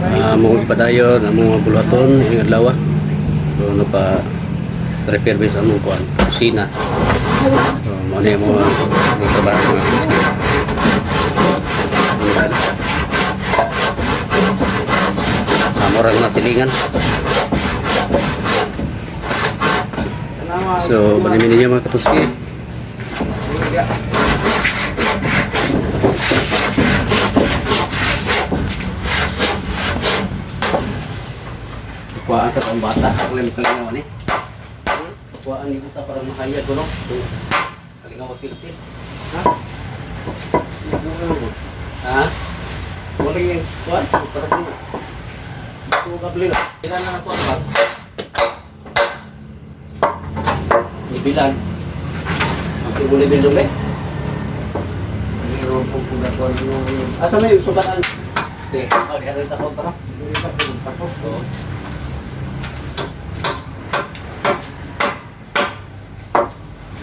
Among ipadayon among mga buluhaton ining adlaw. So napa repair ba sa among kuan, kusina. So mao ni mo ang trabaho, mga katuski. Ano sila? Murag na silingan. So, banamin ninyo, mga katuski. Kuhaan sa pang bata. Ako lang kalingaw ni. Kuhaan ni sa parang mahayag ko, no? Kalingaw tiltil. Ha? Ha? Wala yung kuhaan. Parang mo. Ito kabli lang. Kailan na nakuha ba? Nibilan. Ang tibuli bilong eh. Asa may sugatan? Di, oh, di ka takot pa, no? Oo.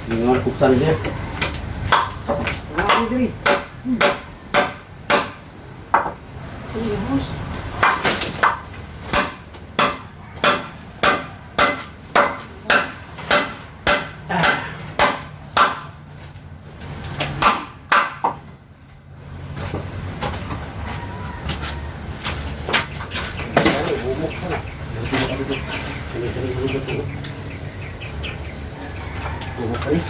Yung mga kuksan siya. Bumok ka ni.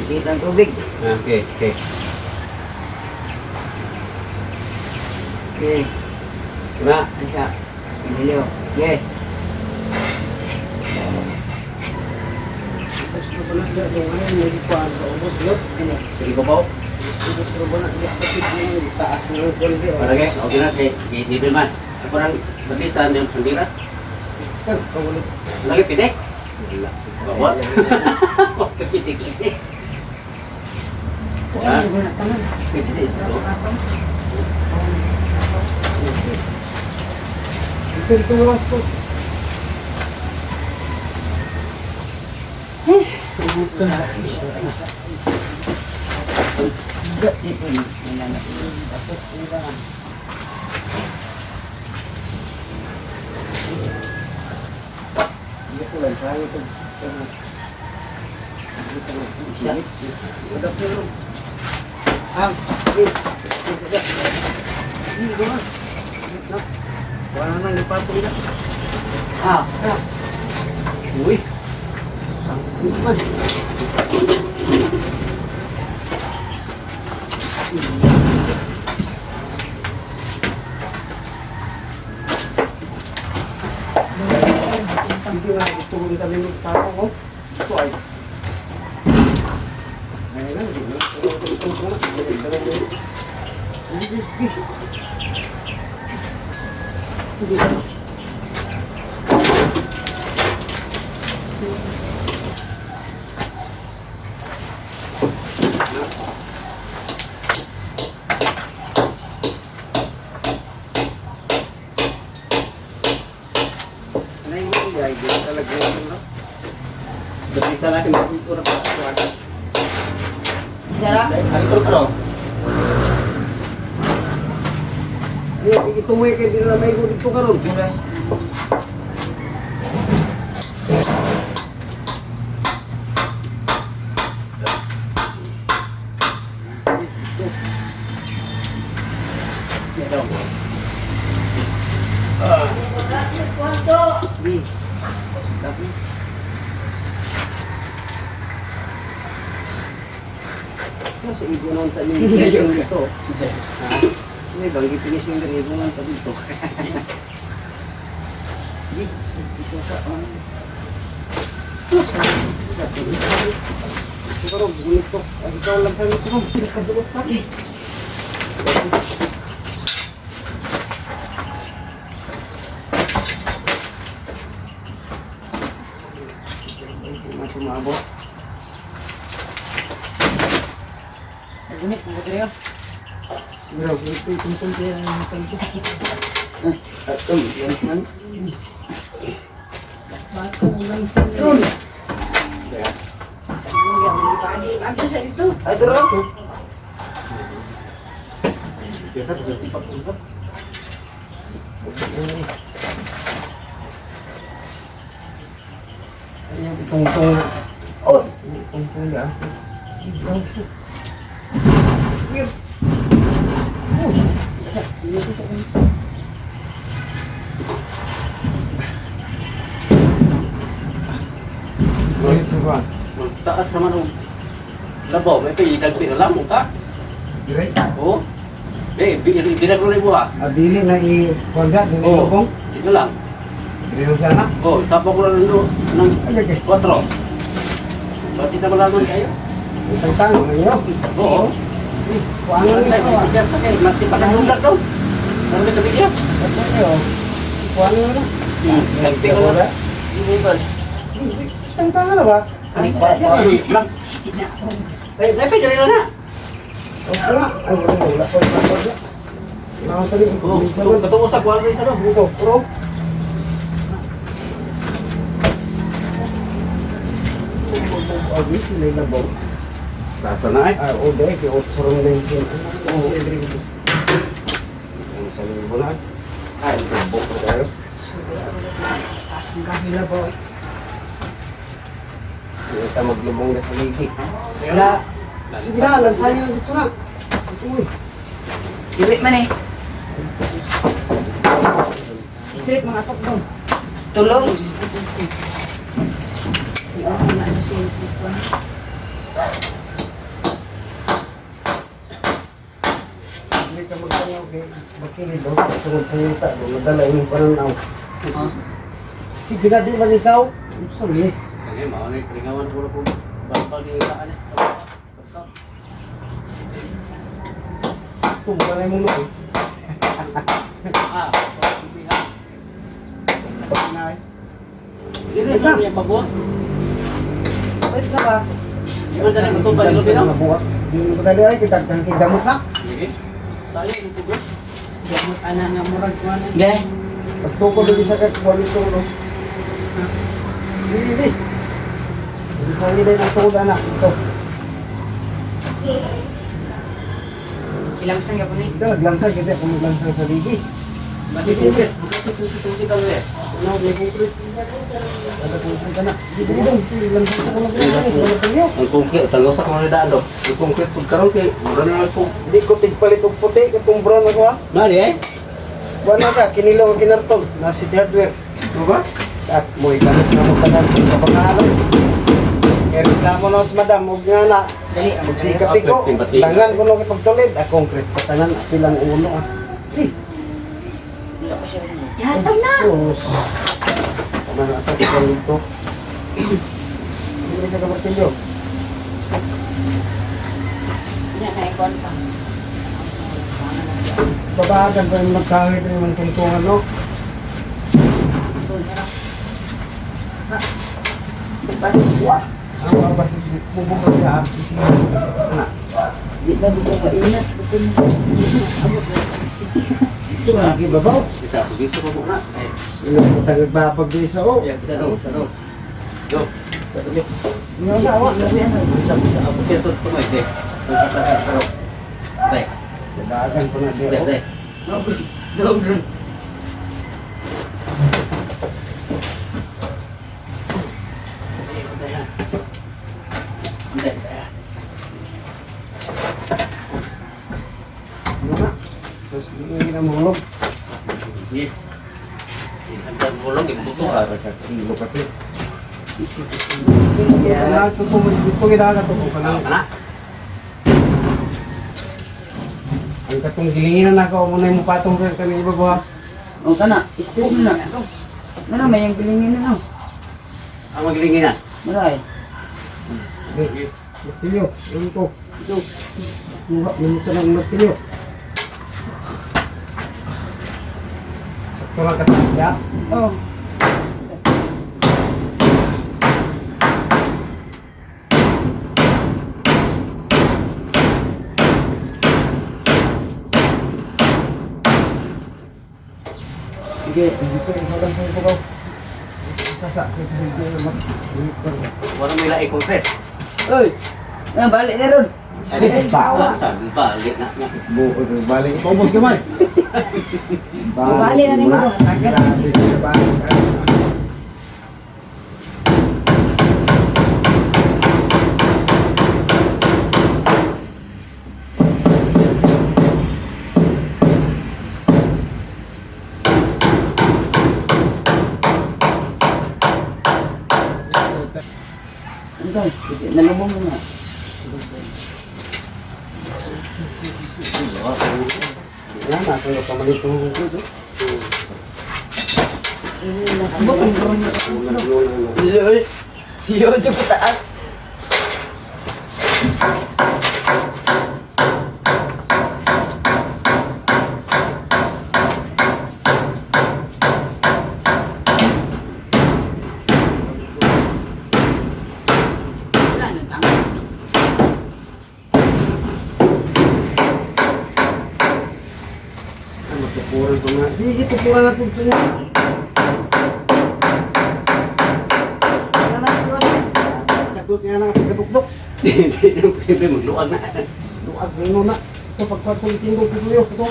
Kita ang tubig. Okay. Okay. Na, Asa. Emilio. Okay. Sige ko po. Palagi, okay na, kay kay Nibil man. Ako nang nabisan yung sandira. Lagi pinik. Wala. Bawat. Pinik pinik. Ha? Pinik ito. Uy. Sangkot man. Hindi na ito kung kami magpako ko. Ito ay. Ayun na, hindi na. Ito, ito, ito, ito. Hindi, hindi. Hindi. Ano yung mga idea talaga yun, no? Nabisa natin mga ura pa. Isa ra? Ay, ito pero. Ay, ito mo kay di na may dito karon. Ito. Di. Tapos. Sa igo nang tanin finishing dito. Ha? Hindi bang finishing diri igo nang ta dito. Di, isa ka on. Siguro gunit ko. Ay, ikaw lang sa nito. Pinakadulot pa. Tumabo. Gunit mo diri. Grabe, ito itong kaya ng tanto. Atom, yan man. Bato lang sa Yun. Sa mga yung ipadi. Bago sa dito. Ay, duro. Biasa sa tipak ko. Ayun, itungtong. Oh! Itungtong na. Yun. Isa, dito sa Ulit sa kuwan. Taas naman og labaw, may pa na lang ka. Dire. Oo. Eh, binag ko na ibuha. Abili na i-kuwan ka, dili Oo. lubong. Di na lang. Dire sa na. Oh, sapa ko lang ng Ay, okay. 4. Pati na malaman kayo. Isang tango na niyo. Oo. Kuwan na Ay, niyo. may bigas kay mati pa ng daw. Ano may kabigya? Kuwan na na. Dagpi ko lang. Isang tango na ba? Ay, lang. Ay, ay, pa dali lang na. Okay na. Ay, wala wala pa. Wala pa. Mga tali. Oh, katong usag wala sa do. Dito, pro. Abi, sila labaw. Tasa na ay. Ah, o dahil kay Otsorong na yung sin. Oo. Ang sa libo na. Ay, Buk na tayo. Taas ng kahila ba? Hindi ta maglubong na sa ligi. Wala. Sige na, lansahin na dito na. Ito uy. Dili man eh. Street mga tok dong. Tulong. Street, street. I-open na siya sa Hindi ka magtanaw kay Bakili do. Tungod sa yuta do. Madala yung pananaw. Sige na, di man ikaw. Sorry. Kaya mao na kalingawan ko ko. Balbal ni ka anis. Tumba na yung mulo eh. Ah, ha. Pag na eh. Dili na niya pabuhat. Wait na ba? Di man dali matumba ni Lupino. Mabuhat. Di mo madali ay, kitagdang kidamot na. Sige. Sayo mo tubos. Gamot ana nga murag kuan. Ge. Pagtukod ulit sa kagkuhan ito, no? Hindi, hindi. Hindi sa hindi ang tukod, anak. Ito. Ilang sang gapon eh. Ito, naglansang. Kasi ako maglansang sa ligi. Bali tubig. Tubig kami eh. Ano, may concrete. Ada concrete ka na. Hindi, hindi, hindi. Lansang sa kulang sa kulang. Ang concrete, tanggaw sa kung daan do. Ang concrete pud karon kay mura na lang ko. Hindi ko tigpalit og puti, katong brown ako ha. Nani eh? Wala sa, kinilaw ang kinartol. Nasa City Hardware. Ano ba? At mo'y gamit na mo tanan sa pangalan. Kaya reklamo na sa madam, huwag nga na. Dali. ang Magsikapi ko, dangan ko nung ipagtulid. Ah, concrete pa tanan, pilang ulo ah. Eh, Wala ko siya. Yatag na. Sus. Tama na sa kitang dito. Hindi sa kamartilyo. Nya na ikon pa. Babagan pa yung magkahit na yung tungtungan, no? Ang mga basi, bubukod ka, ah, isip. Anak. Di ba ko maingat? Bukod sa abot. Ito, lagi babaw. Isa ko dito ko na. Eh, Yung putang nagbabag din sa o. ya bisa do, bisa do. Do. Sa do. Yung asawa. Bisa bisa ako kito tumoy eh. Sa sa sa sa. Tay, Babagan pa na di. tay, tay. Dog. Tay. Ano na? Sus, hindi na mulog. Sige. Ang bulong ibuto ka. Kilo kasi. Kaya tutungod dito ginaga to ko Kana kanang kana. ang katong gilinginan nako mo na imong patong sa kani iba ba. O kana, straight na. Mana may yung bilingin na no. Ang maglinginan. Mara eh. Sige. Martilyo, yun ko. Ito. Mura, minuto ng martilyo. Sakto lang kataas ya. Oh. Sige, dito isa lang sa ibabaw. Isa Basa kay kasi di na Wala may lahi concrete. Oy. Na balik na ron. Bawa. Sabi balik na na. Buo balik. Ubos gamay. Balik na nimo. Grabe sa balik. Ano? Nalubong mo na. Yan, ato yung pamalit ng hukod. Yun. Yun sa pataas. Wala na tama. Ano, tukuran ko na. Sige, tukuran na ito niya. Ano na, tukuran. Katulad nga na pagkabukbok. Hindi na pwede magluag na. Luag na na. Ito, pagpatuloy tindog, ito yun, ito.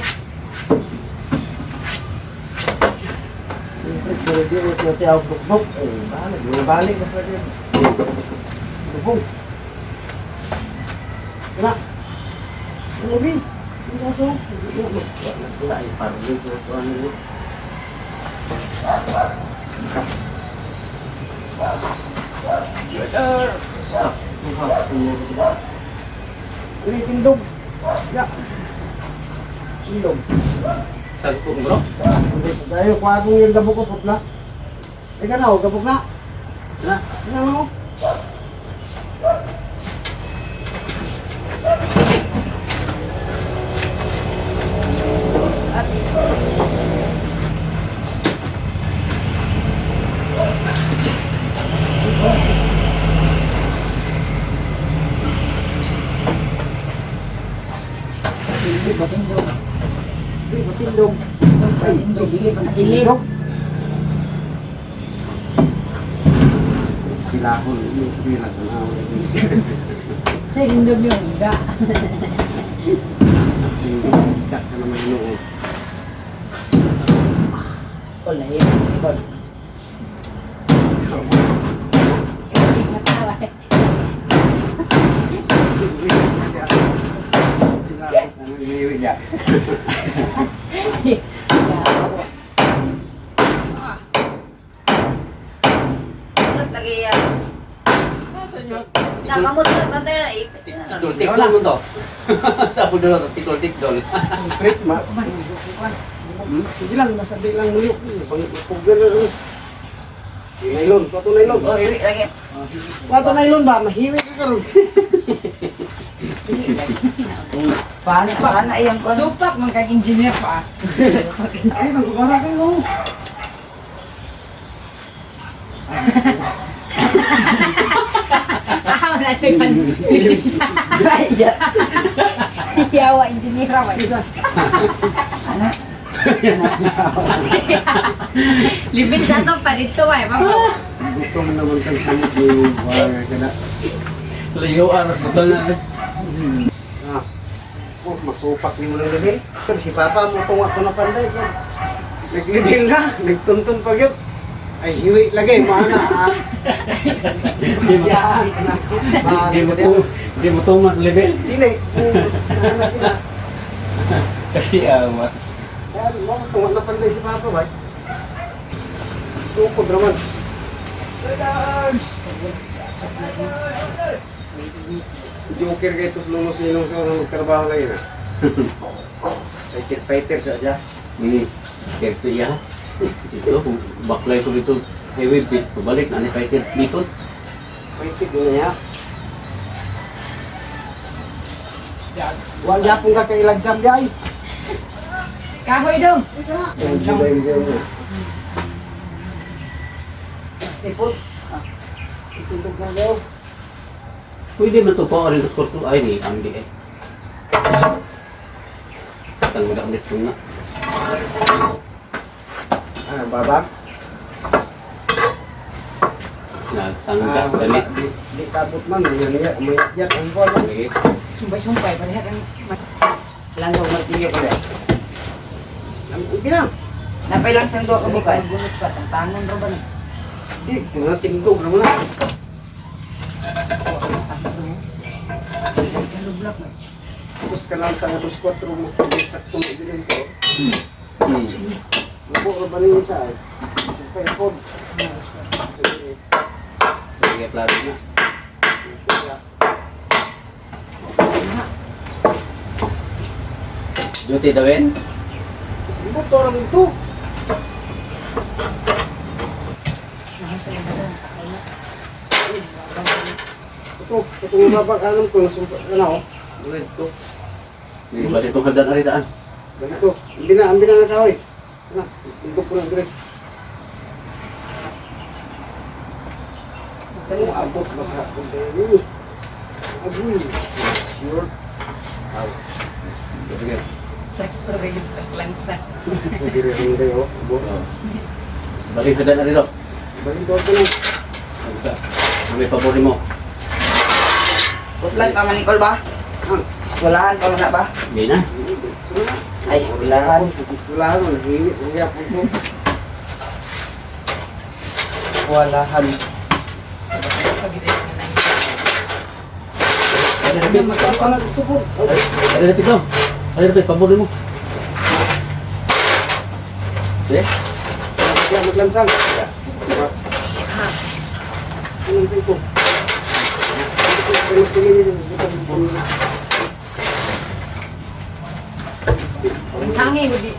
Siyempre, pwede rin ito tiyawag bukbok. Eh, balik, mga balik na pwede. Lubong. Wala. Ano, Bi? Ano kaso? Wala, wala, ay, parang sa kuwan mo. Ini tindog. Ya. Tindog. Sagpong bro. Hindi pa tayo. Kuha akong yung gabok ko, putla. Ika na, oh, gabok na. Na. Ano mo? Hindi, batindog. Uy, matindog. Ay, Dili. Ispilahon, ispila ka na. Sa lindog yun. Ga. Hindi ka naman hinuon. Kol na yun. Kol. Hindi matawa. Kamot lagi yan. Nakamot na bantay na ipit na. Tikdol, tikdol mo to. Sa pulo to, tikdol, tikdol. Trip, ma. Sige lang, basta di lang muyo. Pugir na lang. Nylon, kwato nylon. Oh, iwi lagi. Kwato nylon ba? Mahiwi ka karon. Paano pa na iyang kon? Supak man kag engineer pa. Ay, nagkukara kayo. Ah, wala siya kan. Ay, ya. Yawa engineer ra. Ana. Libin sa to pa dito ay pa. Gutom naman kang samot ni Wala ka na. Layo aras butol na. Ah. Oh, masupak ni mo ng level. Pero si Papa mo tunga ko na panday. Kaya naglibil na, nagtuntun pa gyud. Ay, hiwi lagi, mga na. Ah. Di mo Yan, anak. di mo to, di mo tumas level. Dili. Anak ina. Kasi awa. Kaya mo tunga na panday si Papa ba? Tukod raman. Joker kay tos lulos ilong sa unang magtrabaho lagi na. Fighter fighter sa siya. Careful ya. Ito, kung baklay ko dito, highway bit, pabalik na ni fighter dito. Fighter yun niya. Wa gyapon ka kay ilang jam di ay. Kahoy dong. Ipon. Itindog na daw. Pwede man to pa rin sa kwarto ay ni ang di eh. Tang madak na. Ah, babang. Nagsangga, damit. Di kabot man, yan mayat ang kuwan. Sige. Sumpay-sumpay pareha kang Lang ko martilyo ko dai. Ang bilang. Napay lang sang duha ka bukal. Gunot pa tantanon ra ba ni? Di, tinatindog na mo na. Lublak ba? Tapos ka lang sa atos 4 mo, sakto mo bilin ko. Labo ra ba ninyo sa ay? Sumpay pod. Sige. Sige, klaro na. Duty dawin. Buto ra nito. Ito, ito nga babag anong ko nasumpa ano? Ito. Di balik kong hagdan ari daan. Ganito. Ambi na na kahoy. Ana, tindog ko na dire. Ano abot ba sa kundi? Agoy. Sure. Aw. Sige. Sakto ra gyud langsa. Dire ang dayo. Abo. Oh. Balik hagdan ari do. Balik ko na. Agda. May pabori mo. Utlan pa man ni Col ba? Ah, Walahan pa man na ba? Hindi na. Ay, eskwelahan. Eskwelahan, nahiwi. Ang yapon ko. Walahan. Ari rapid. Ari rapid do. Ari rapid pabori mo. Sige. Kaya maglansang. Anong sa'yo ko? Ang sangay gud di.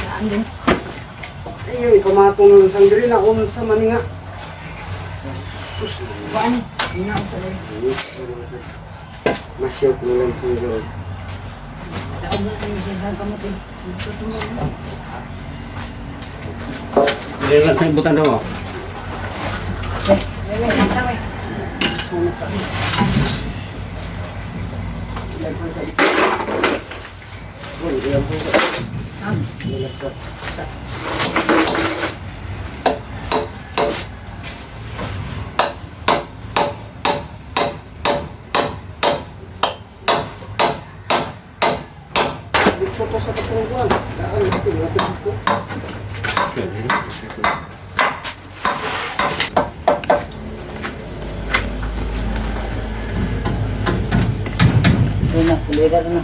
Naan din. Ay, yung ipamatong ng lansang diri na unsa man nga. Sus, Kuan, ginaw sa diri. Masyaw ko ng lansang diri. Daog na kami siya sa kamot eh. Gusto mo. Dili lang sa butan do. Wait, wait, langsang eh. Lansang sa ito. Uy, ilang po. Ah, Lalagkat. Dito to sa patungkuan. Daan, ito, ito, ito. Ito na, kulera na.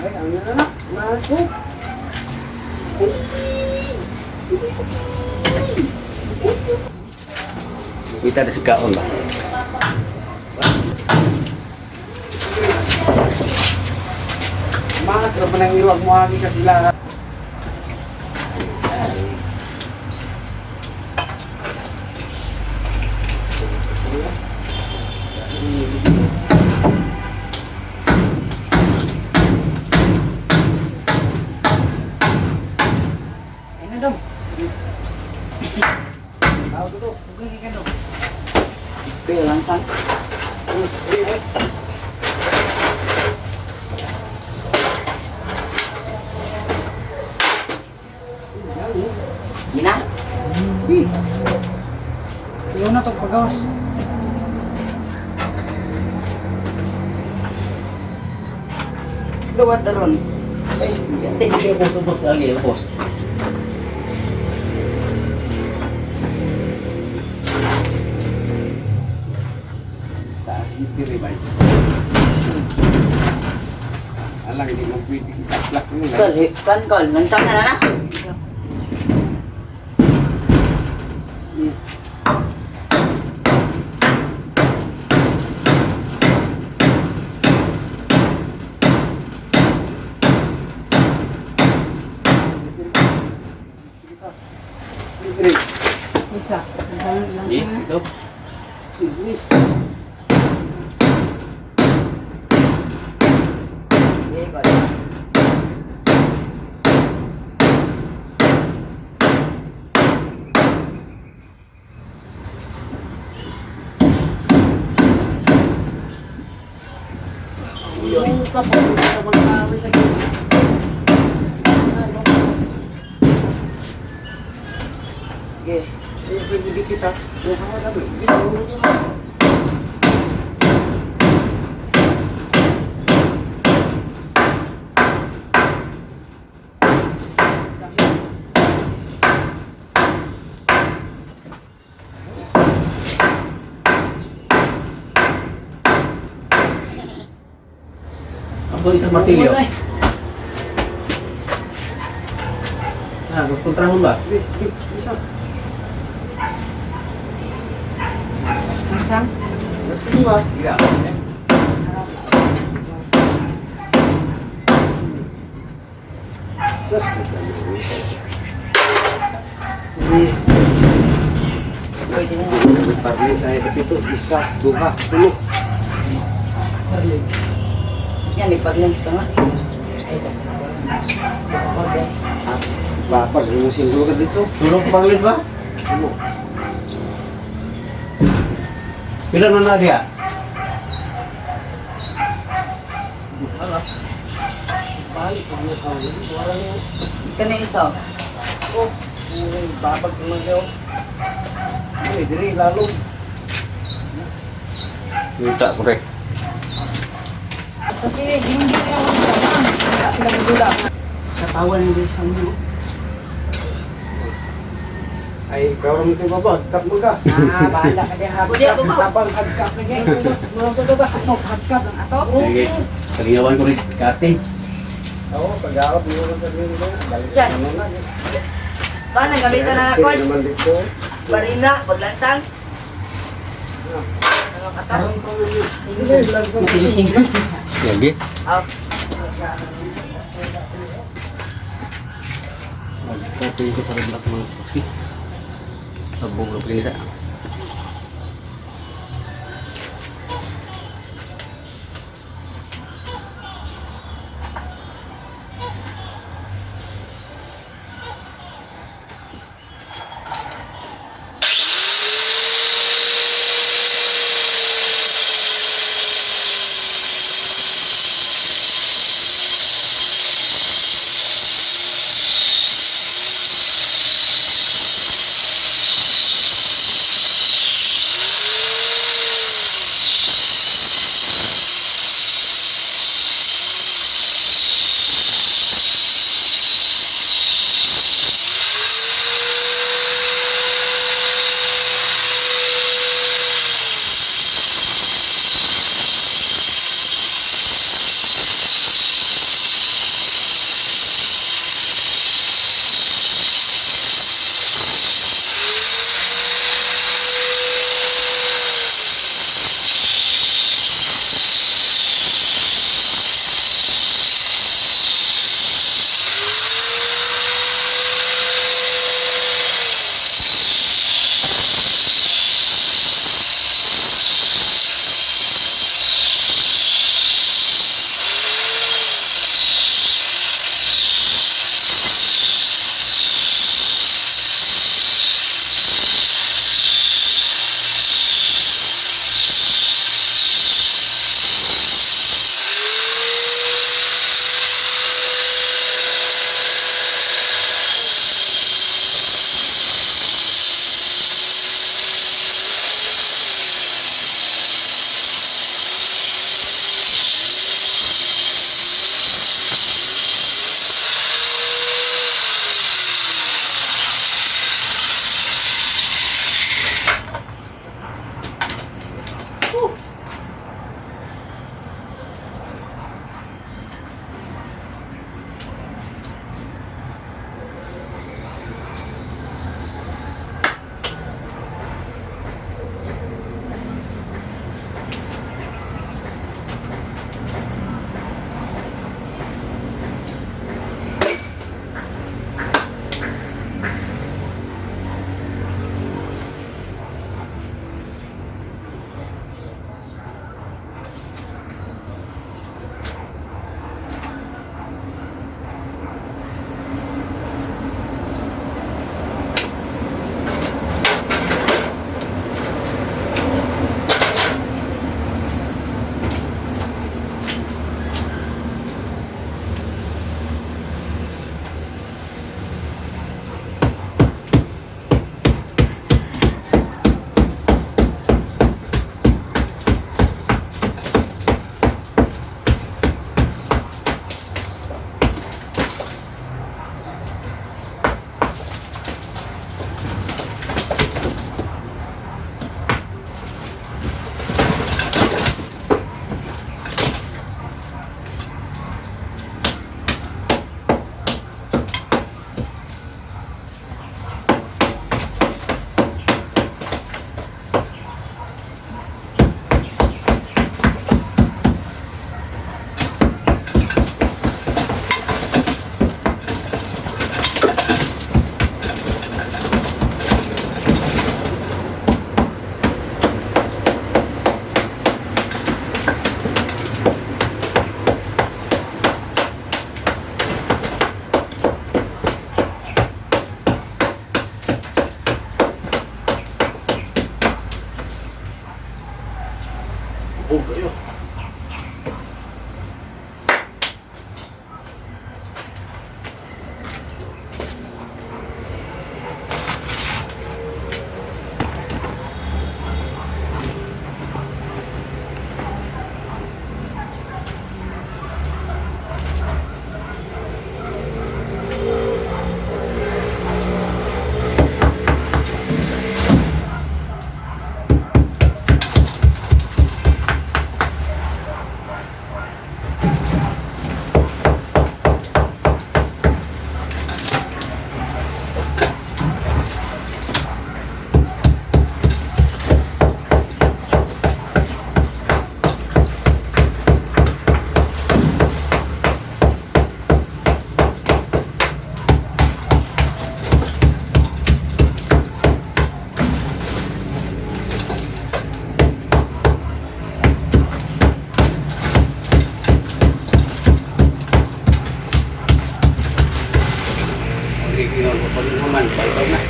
Ay, ang yan na. Mahal ko. Kita na si kaon ba? Mahal ka pa ng iwag mo ka sila. Ay na dong. Tawag ito. Ugay ka dong. Pero langsang. Gina? Iyo na tong pagawas. Gawat ron. Ay, Hindi ko subos lagi, boss. Taas dito rin ba? Alang, hindi mo pwede itaplak mo. Kol, kan kol, langsang na na. Diri. Isa. Langsang Di, langsang. ito. Okay, kol. Basta po, sa magkawin na. Ano? Sige. Eh, pwede kita. Buka ka kami. Hindi, tulog na. Ako isang martilyo. Ah, kontrahon ba? Hindi, hindi, isa. Langsang. Dua. Sus. Pwede na. Parli sa ito, isa, duha, tulo. Yan, ipaglens ka nga. Ay, okay. Bapag, yung sindro ka dito. Tulong panglis ba? Ano? Pila na na diya? Kani isa. Oh, ay, babag naman kayo. Ay, diri, lalo. Minta korek. Basta sila, hindi na ako sila. Sila gudula. Sa tawa na din sa mundo. Ay, ikaw rin ito baba, tap mo ka. Ah, bahala ka diha. Pwede ako ba? Tabang hagkap lagi. Mga sa baba. Ato, hagkap ang ato. Sige. Kalingawan ko rin kate. Oo, pag-aarap mo sa dito. Balik Diyan. ano na. Paano gamitan na Sino nakon? naman dito. Barina, paglansang. Ato. Hindi, langsung. Lagi. Ah, Magkating ko sa redlock mga kapuski. Tabong na pinita. Gigingon ko pag human, balbal na.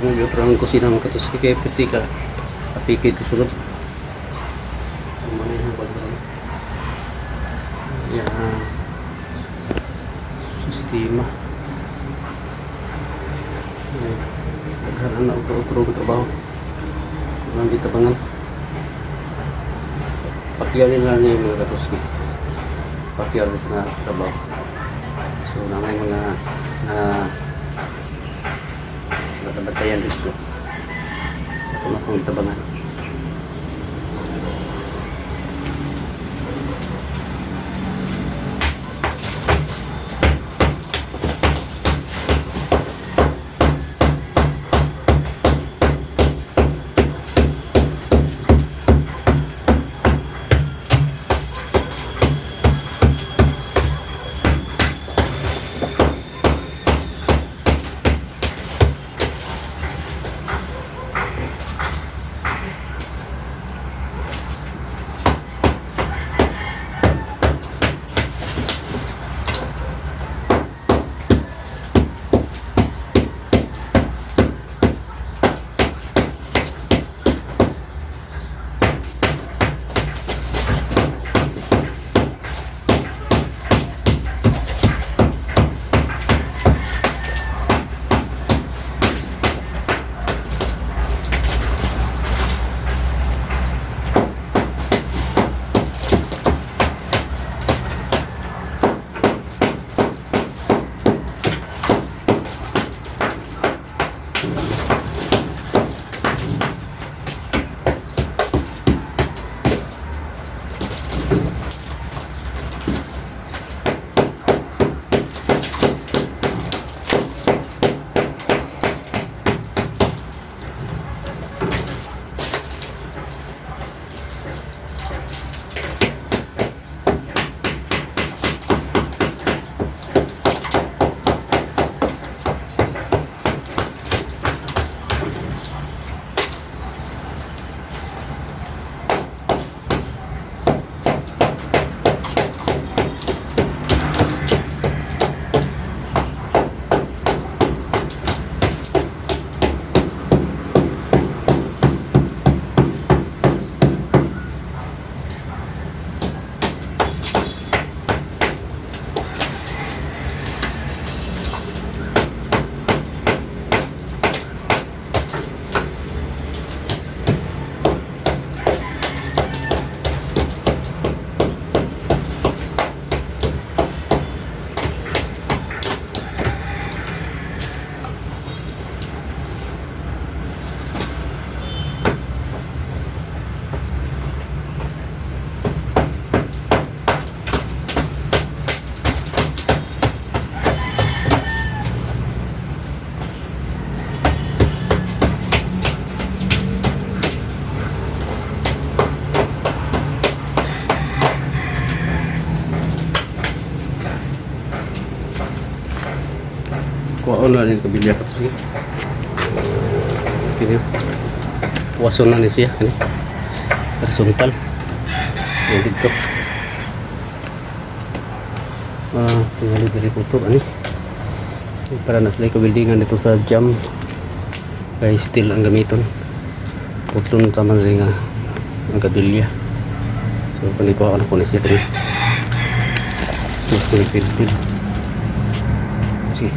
Ang otro ang kusina mga katuski kay piti ka apikid ko sulod. Ang mga yung background. Yan. Sistema. Ay, daghan na otro-otro ang trabaho. Walang dito pangan. Pakyaw nila ni mga katuski. Pakyaw nila sa trabaho. So, na may mga na nakabantayan dito. So, ako na akong tabangan. Kuhaon na rin kabilya ka to siya. Kini. Puwason na ni siya kani. Horizontal. Ayan dito. Ah, tingali diri po to ani. Para na sila kabuildingan dito sa jam. Kay steel ang gamiton. Putong tama na rin nga ang kabilya. So kani ko na po ni siya kani. Mas kini. Sige.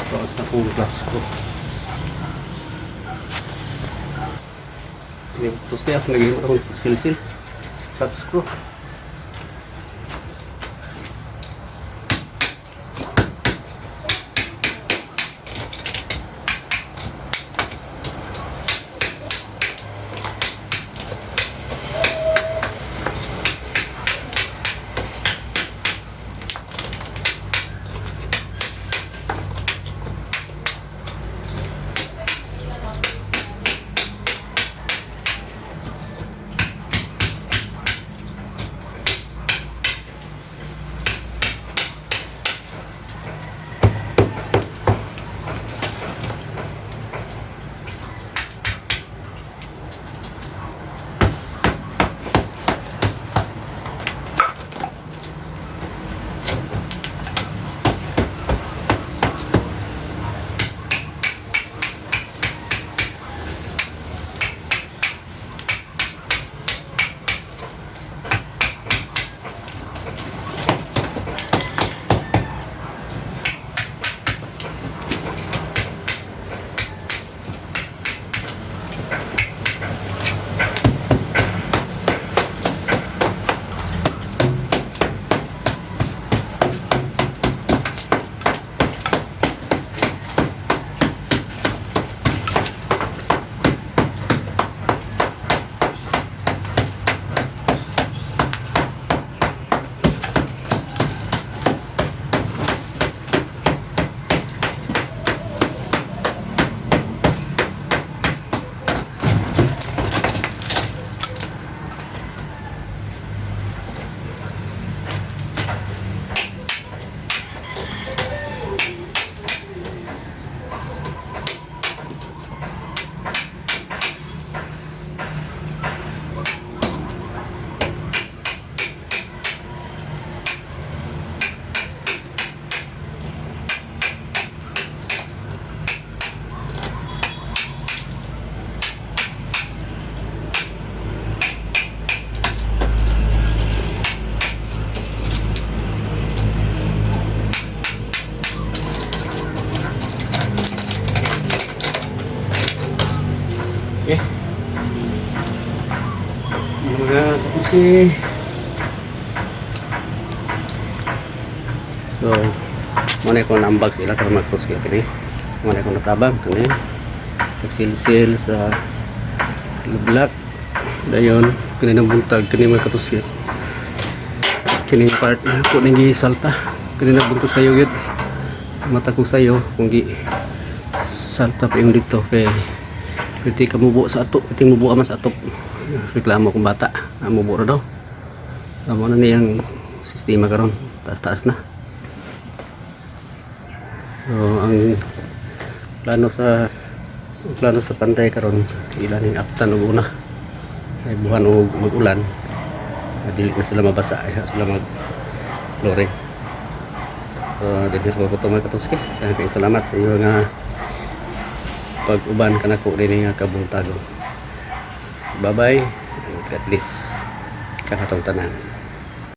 Taas na po ang class ko. Tapos kaya ako naging akong silsil. Flat screw. Okay. Mga katusi. So, muna ko nambag sila para magtuski kini. Muna ko natabang kini. Nagsilsil sa black. Dayon kini nang buntag kini mga katusi. Kini nga part na ko ning gisalta. Kini nagbuntag sayo gyud. Mata ko sayo kung gi salta pa yung dito kay Pwede ka mubo sa atop, pwede mubo man sa atop. Reklamo kong bata, ah, mubo ra daw. Amo na niyang sistema karon, taas-taas na. So ang plano sa panday karon, ila ning aptan og una. Kay buhan og mag-ulan, dili na sila mabasa, ay sila mag flooring. So dinhi ko ko mga katuski. Daghang salamat sa iyo nga pag-uban kanako dinhi nga kabuntagon. Bye-bye and God bless kanatong tanan.